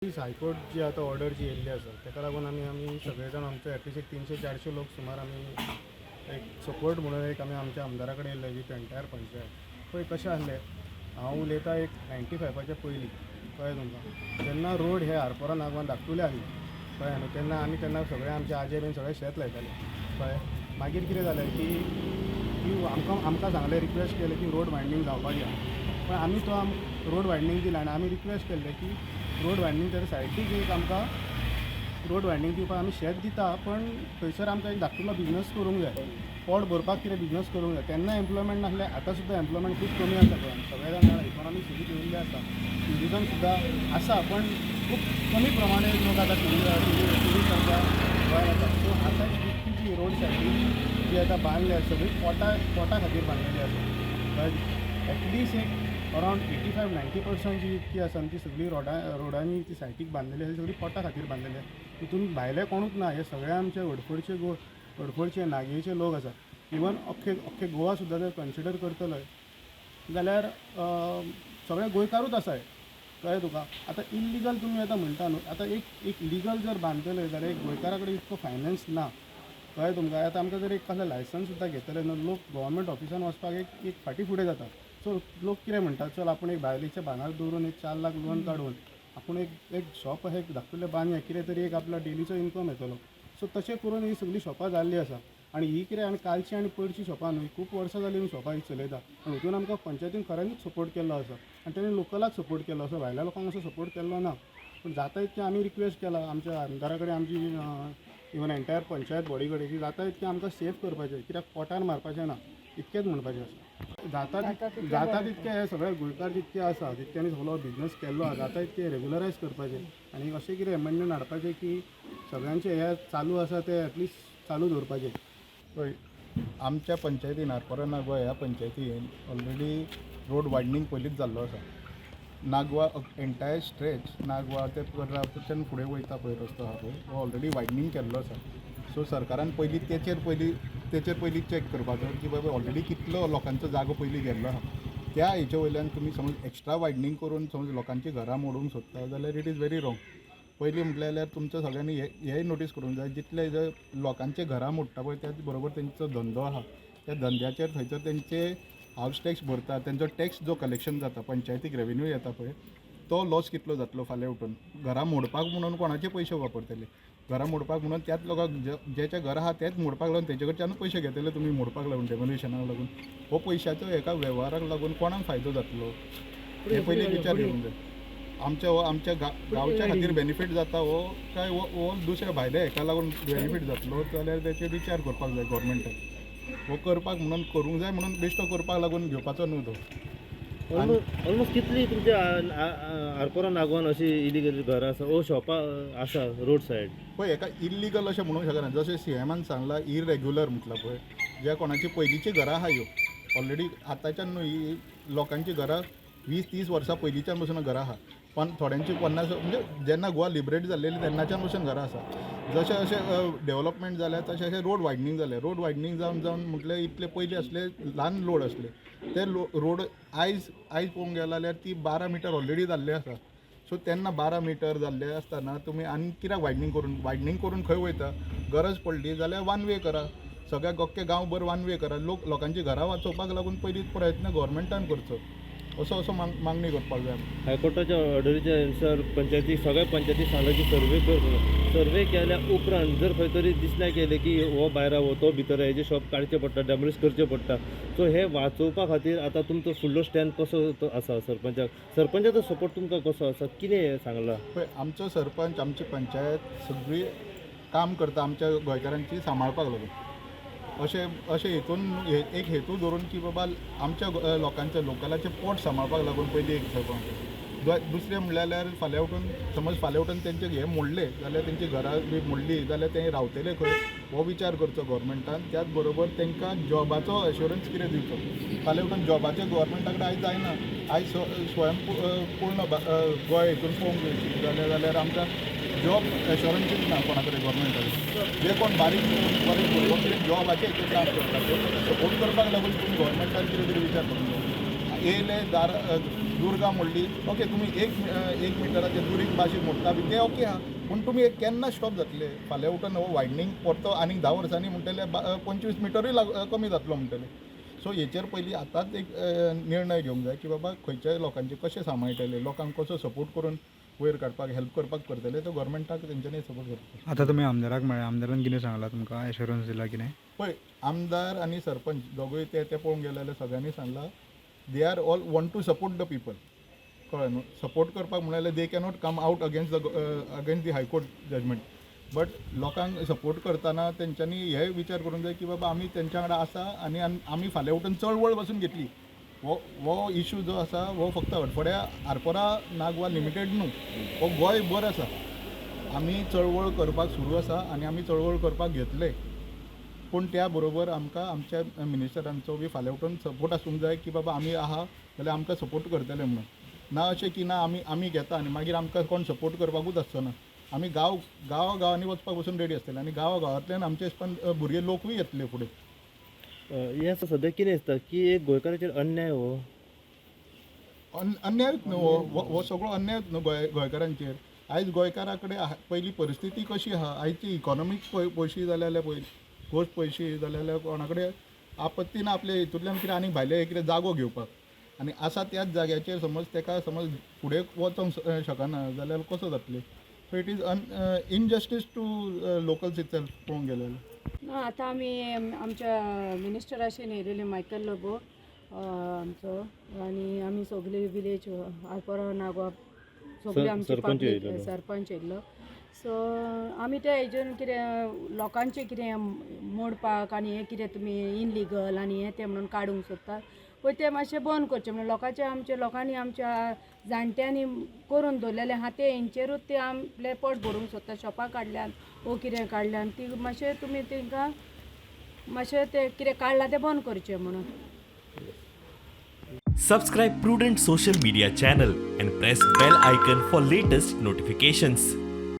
High court जी आतां order जी येयल्ली आसा ताका लागून आमी सगळे जाण आमचे एटलिस्ट एक 300-400 लोक सुमार आमी एक सपोर्ट म्हणून एक आमी आमच्या आमदारा कडेन येयल्ले विथ एंटायर पंचायत. पळय कशें आसलें, हांव उलयतां एक 95च्या पयलीं, कळ्ळें तुमकां, जेन्ना रोड हे आरपोरा नागवान धाकटुले आसले, कळ्ळें न्हू, तेन्ना आमी तेन्ना सगळे आमचे आजे बीन सगळे शेत लायताले, कळ्ळें. मागीर कितें जालें की की आमकां सांगलें, रिक्वेस्ट केलें की रोड वायडनींग जावपाक जाय, पण आमी तो रोड वायडनींग दिला आनी आमी रिक्वेस्ट केल्लें की रोड वायडनींग ताच्या सायडीक एक आमकां रोड वायडनींग दिवपाक आमी शेत दिता, पण थंयसर आमकां एक धाकटुलो बिजनस करूंक जाय, पोट भरपाक कितें बिजनस करूंक जाय. तेन्ना एम्प्लॉयमेंट नासलें, आतां सुद्दां एम्प्लॉयमेंट खूब कमी आसा गोंयांत. सगळे जाण जाणा, इकॉनॉमी सगळी देंविल्ली आसा. ट्युरिजम सुद्दां आसा, पण खूब कमी प्रमाणे लोक आतां ट्युरिस्ट आमच्या गोंयांत येता. सो आतां इतकी जी रोड सायडीक जी आतां बांदल्या, सगळी पोटा खातीर बांदलेली आसा. एटलिस्ट एक अरावंड 85-90% जी इतकी आसा ती सगळी रोडांनी ती सायडीक बांदलेली आसा, सगळी पोटा खातीर बांदलेली आसा. तितून भायले कोणूच ना, हे सगळे आमचे हडफडचे गो हडफडचे नागेचे लोक आसा. इवन अख्खे अख्खे गोवा सुद्दां जर कन्सिडर करतले जाल्यार सगळे गोंयकारूच आसा हे, कळ्ळें तुका. आतां इल्लिगल तुमी आतां म्हणटा न्हू, आतां एक एक लिगल जर बांदतले जाल्यार एक गोंयकारा कडेन इतको फायनान्स ना, कळ्ळें तुमकां. आतां आमकां जर एक कसलें लायसन्स सुद्दां घेतलें न्हू, लोक गव्हर्मेंट ऑफिसान वचपाक एक एक फाटीं फुडें जाता. सो लोक कितें म्हणटा, चल आपूण एक बायलेच्या भांगर दवरून एक 4 लाख लोन काडून आपूण एक एक शॉप अशें एक धाकटुलें बांदया, कितें तरी एक आपलो डेलीचो इनकम येतलो. सो तशें करून ही सगळीं शॉपां जाल्लीं आसा. आनी ही कितें आनी कालची आनी पयरची शॉपां न्हू, खूब वर्सां जालीं आमी शॉपां ही चलयता. आनी हितून आमकां पंचायतीन खऱ्यांनीच सपोर्ट केल्लो आसा आनी तेणी लोकलाक सपोर्ट केल्लो आसा, भायल्या लोकांक असो सपोर्ट केल्लो ना. पूण जाता इतकें आमी रिक्वेस्ट केला आमच्या आमदारा कडेन, आमची इवन एंटायर पंचायत बॉडी कडेन की जाता इतकें आमकां सेफ करपाचें, कित्याक पोटार मारपाचें ना, इतकेंच म्हणपाचें आसा. जाता जाता तितकें हे सगळे गोंयकार जितके आसा तितक्यांनी सगळो बिजनस केल्लो आसा, जाता तितकें रेगुलरायज करपाचें आनी अशें कितें एमेंडमेंट हाडपाचें की सगळ्यांचें हें चालू आसा तें एटलिस्ट चालू दवरपाचें. पळय, आमच्या पंचायतीन, आरपोरा नागवा ह्या पंचायतीन ऑलरेडी रोड वायडनींग पयलींच जाल्लो आसा. नागवा एंटायर स्ट्रेच, नागवा ते पर्राच्यान फुडें वयता पळय रस्तो आहा पळय, हो ऑलरेडी वायडनींग केल्लो आसा. सो सरकारान पयलीं तेचेर पयलीं चॅक करपाचो की बाबा ऑलरेडी कितलो लोकांचो जागो पयलीं गेल्लो आहा. त्या हेच्या वयल्यान तुमी समज एक्स्ट्रा वायडनींग करून समज लोकांचीं घरां मोडूंक सोदता जाल्यार it is very wrong. पयलीं म्हटलें जाल्यार तुमच्या सगळ्यांनी हेय नोटीस करूंक जाय, जितले जे लोकांचे घरां मोडटा पळय, त्याच बरोबर तेंचो धंदो आहा, त्या धंद्याचेर थंयसर तेंचे हावस टॅक्स भरता, तेंचो टॅक्स जो कलेक्शन जाता, पंचायतीक रेवेन्यू येता पळय, तो लॉस कितलो जातलो. फाल्यां उठून घरां मोडपाक म्हणून कोणाचे पयशे वापरतले? घरां मोडपाक म्हणून त्याच लोकांक, जेचें घर आहा तेच मोडपाक लागून तेजे कडच्यानूच पयशे घेतले तुमी मोडपाक लागून, डेमोलिशनाक लागून. हो पयशाचो एका वेव्हाराक लागून कोणाक फायदो जातलो हे पयलीं विचार करूंक जाय. आमच्या हो आमच्या गांवच्या खातीर बेनिफीट जाता हो काय हो हो दुसऱ्या भायल्या हेका लागून बेनिफीट जातलो जाल्यार तेचेर विचार करपाक जाय गव्हर्मेंटान. हो करपाक म्हणून करूंक जाय म्हणून बेश्टो करपाक लागून घेवपाचो न्हू तो. ऑलमोस्ट कितली तुमच्या आरपोरा नागवान अशी इलिगल घरां आसा ओ शॉपां आसा रोड सायड? पळय, हेका इल्लिगल अशें म्हणूंक शकना. जशें सीएमान सांगलां, इरेग्युलर म्हटलां पळय, ज्या कोणाची पयलींची घरां आहा ह्यो ऑलरेडी, आतांच्यान न्हू, ही लोकांची घरां 20-30 वर्सां पयलींच्यान पसून घरां आहा, पण थोड्यांची 50, म्हणजे जेन्ना गोवा लिबरेट जाल्लेली तेन्नाच्यान पसून घरां आसा. जशें अशें डेवलपमेंट जाल्या तशें अशें रोड वायडनींग जालें. रोड वायडनींग जावन जावन म्हटल्यार इतले पयलीं आसले ल्हान रोड आसले, ते रोड आयज आयज पळोवंक गेलो जाल्यार ती 12 मिटर ऑलरेडी जाल्ले आसा. सो तेन्ना 12 मिटर जाल्ले आसतना तुमी आनी कित्याक वायडनींग करून, वायडनींग करून खंय वयता? गरज पडली जाल्यार वन वे करा, सगळ्या अख्खे गांवभर वन वे करा. लोक लोकांची घरां वाचोवपाक लागून पयलीं प्रयत्न गव्हर्मेंटान करचो, असो असो मागणी करपाक जाय. हायकोर्टाच्या ऑर्डरीच्या अनुसार पंचायती, सगळ्या पंचायती सांगला की सर्वे कर म्हणून. सर्वे केल्या उपरांत जर खंय तरी दिसलें केलें की हो भायर हो तो भितर, हेजे शॉप काडचें पडटा, डेमोलिश करचें पडटा. सो हे वाचोवपा खातीर आतां तुमचो फुडलो स्टँड कसो तो आसा? सरपंचाक, सरपंचाचो सपोर्ट तुमकां कसो आसा, कितें सांगलां? पळय, आमचो सरपंच, आमची पंचायत सगळी काम करता आमच्या गोंयकारांची सांबाळपाक लागून. अशें अशें हेतून एक हेतू धरून की बाबा आमच्या लोकांच्या, लोकलाचें पोट सांबाळपाक लागून पयलीं एक सरपंच. दुसरें म्हणल्यार जाल्यार फाल्यां उठून समज फाल्यां उठून तेंचे हें मोडलें जाल्यार, तेंची घरां बी मोडली जाल्यार ते रावतले खंय, हो विचार करचो गव्हर्मेंटान. त्याच बरोबर तांकां जॉबाचो एश्योरन्स कितें दिवचो. फाल्यां उठून जॉबाचें गव्हर्मेंटा कडेन आयज जायना. आयज स्वयं पूर्ण गोंय हितून पळोवंक जाल्यार आमकां जॉब एश्योरन्सूच ना कोणा कडेन गव्हर्मेंटा कडेन. जे कोण बारीक बारीक भुरगो कितें जॉबाचे हितून काम करता, ते सपोर्ट करपाक लागून तुमी गव्हर्मेंटान कितें तरी विचार करूंक जाय. येयले दार दुर्गा मोडली, ओके, तुमी एक एक मिटराचे दुरीग भाशी मोडटा बी, ते ओके आहा, पूण तुमी एक केन्ना स्टॉप जातले? फाल्यां उठून हो वायडनींग परतो आनीक 10 वर्सांनी म्हणटले 25 मिटरूय कमी जातलो म्हणटले. सो हेचेर पयलीं आतांच एक निर्णय घेवंक जाय की बाबा खंयच्याय लोकांचे कशें सांबाळटले, लोकांक कसो सपोर्ट करून वयर काडपाक हेल्प करपाक करतले, तो गोवोरमेंटाक तेंच्यांनी सपोर्ट करतले. आतां तुमी आमदाराक मेळ्ळे, आमदारान कितें सांगलां तुमकां, एश्योरन्स दिला कितें? पळय, आमदार आनी सरपंच दोगूय ते ते पळोवंक गेले जाल्यार सगळ्यांनी सांगलां, they are all want to support the people. कळ्ळें न्हू? सपोर्ट करपाक म्हणल्यार they cannot come out against the high court judgment, but लोकांक सपोर्ट करतना तेंच्यांनी हे विचार करूंक जाय की बाबा आमी तेंच्या वांगडा आसा आनी आमी फाल्यां उठून चळवळ पासून घेतली. हो हो इशू जो आसा हो फक्त हडफड्या, आरपोरा, नागवा लिमिटेड न्हू, हो गोंयभर आसा. आमी चळवळ करपाक सुरू आसा आनी आमी चळवळ करपाक घेतले, पूण त्या बरोबर आमकां आमच्या मिनिस्टरांचो बी फाल्यां उठून सपोर्ट आसूंक जाय की बाबा आमी आहा जाल्यार आमकां सपोर्ट करतले म्हणून. ना अशें की ना आमी घेता आनी मागीर आमकां कोण सपोर्ट करपाकूच आसचो ना. आमी गांव गांवा गांवांनी वचपाक पसून रेडी आसतले आनी गांवा गांवांतल्यान आमचे हिसपान भुरगे लोकूय येतले फुडें. हें आतां सद्या कितें दिसता की एक गोंयकाराचेर अन्याय हो? अन्यायूच न्हू हो, हो हो सगळो अन्यायूच न्हू गोंयकारांचेर. आयज गोंयकारा कडेन पयली परिस्थिती कशी आहा, आयची इकॉनॉमीक पळयशी जाल्यार पळय, गोश्ट पळयशी जाल्यार कोणा कडेन आपत्ती ना आपले हितूंतल्यान कितें आनीक भायले कितें जागो घेवपाक, आनी आसा त्याच जाग्याचेर समज तेका समज फुडें वचोंक शकना जाल्यार कसो जातलें? So it is injustice to locals itself पळोवंक गेल्यार. ना, आतां आमी आमच्या मिनिस्टराशेन येयलेले, मायकल लोबो आमचो, आनी आमी सगळे विलेज आरपोरा, नागवा, सगळे आमचे सरपंच public, येयलेलो. सरपंच येयल्लो. सो आमी त्या हेजेर कितें लोकांचें कितें मोडपाक आनी हें कितें तुमी इनलिगल आनी हें तें म्हणून काडूंक सोदतात पळय, तें मातशें बंद करचें म्हणून. लोकांचें, आमच्या लोकांनी, आमच्या जाणट्यांनी करून दवरलेलें आहा तें हेंचेरूच ते आपलें पोट भरूंक सोदता. शॉपां काडल्यान वो कितें काडल्यान ती मातशें तुमी तेंकां मातशें तें कितें काडलां तें बंद करचें म्हणून. Subscribe Prudent Social Media channel and press bell icon for latest notifications.